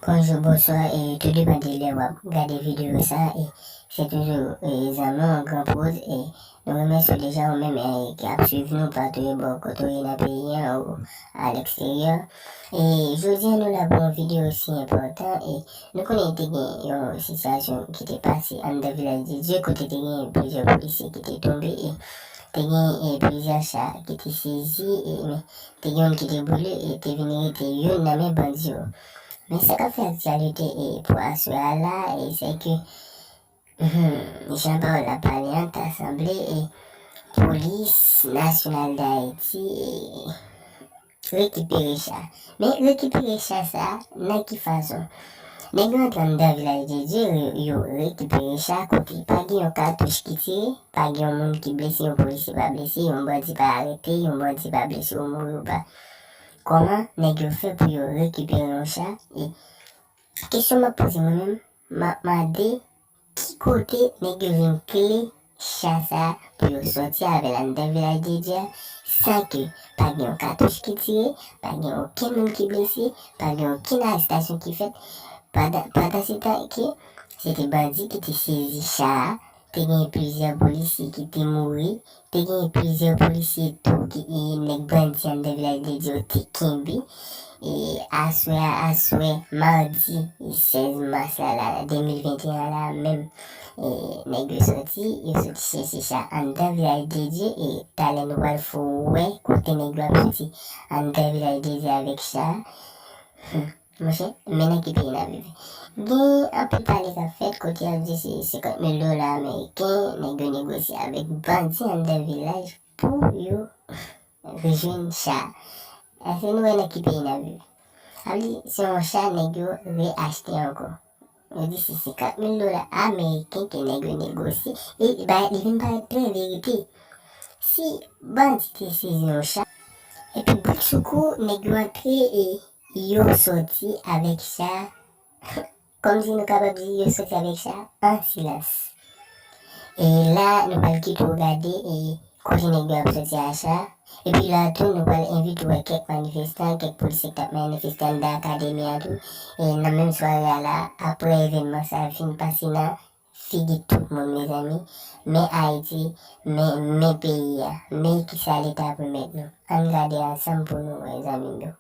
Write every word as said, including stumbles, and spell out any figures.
Bonjou, bonswa, e tou depann de lè w ap gade videyo sa, e se toujou, e zanmi w Gran Pwoz, e nou remèsye w deja ou menm, e ki ap swiv nou patou e bò kote w ye nan peyi an ou a leksteryè. E jodi a nou la pou yon videyo si enpòtan, e nou konnen te gen yon sitiyasyon ki te pase anndan Vilaj de Dye kote te gen plizyè polisye ki te tonbe, e te gen, e plizyè cha ki te sezi, e men te gen youn ki te boule, e te vin rete youn nan men bandi yo. Men sa k ap fè aktyalite, e pou aswè a la, e se ke, hmm, jan pawòl la pale an, ta sanble, e Polis Nasyonal Dayiti, e rekipere cha. Men rekipere cha sa, nan ki fason? Nèg yo antre anndan Vilaj de Dye, yo, yo rekipere cha kote pa gen yon katouch ki tire, pa gen yon moun ki blese, yon polisye pa blese, yon bandi pa arete, yon bandi pa blese ou mouri ou pa. Kòman nèg yo fè pou yo rekipere yon cha? E kesyon m ap poze mwen menm, m ap mande ki kote nèg yo jwenn kle cha sa pou yo sòti avè l anndan Vilaj de Dye a, san ke pa gen yon katouch ki tire, pa gen okenn moun ki blese, pa gen okenn arestasyon ki fèt. Pandan, pandan se tan ke se te bandi ki te sezi cha a, te gen plizyè polisye ki te mouri, te gen plizyè polisye tou ki, e, nèg bandi anndan Vilaj de Dye yo te kenbe. E aswè a, aswè madi sèz mas la, la, de mil venteyen la menm, e nèg yo soti, yo soti chèche cha anndan Vilaj de Dye, e talè nou pral fè w wè kote nèg yo ap soti anndan Vilaj de Dye avèk cha. Hmm. Monchè, men nan ki peyi n ap viv. Gen anpil pale k ap fèt kote y ap di se senkant mil dola ameriken, nèg yo negosye avèk bandi anndan Vilaj pou yo rejwenn cha a. Èske nou wè nan ki peyi n ap viv? Sa vle di, se yon cha nèg yo reachte ankò. Yo di se senkant mil dola ameriken ke nèg yo negosye, e ba, li vin parèt trè verite. Si bandi te sezi yon cha, epi bout sou kou, nèg yo antre e yo soti avèk cha, kòmsi nou kapab di yo soti avèk cha an silans. E la, nou pral kite w gade e kote nèg yo ap soti a cha. Epi la tou, nou pral envite w wè kèk manifestan, kèk polisye k t ap manifeste anndan akademi a tou. E nan menm sware a la, apre evènman sa a fin pase nan figi tout moun, mezanmi. Men Ayiti, men, men peyi a, men kisa Leta pwomèt nou. Ann gade ansanm pou nou wè, zanmi m yo.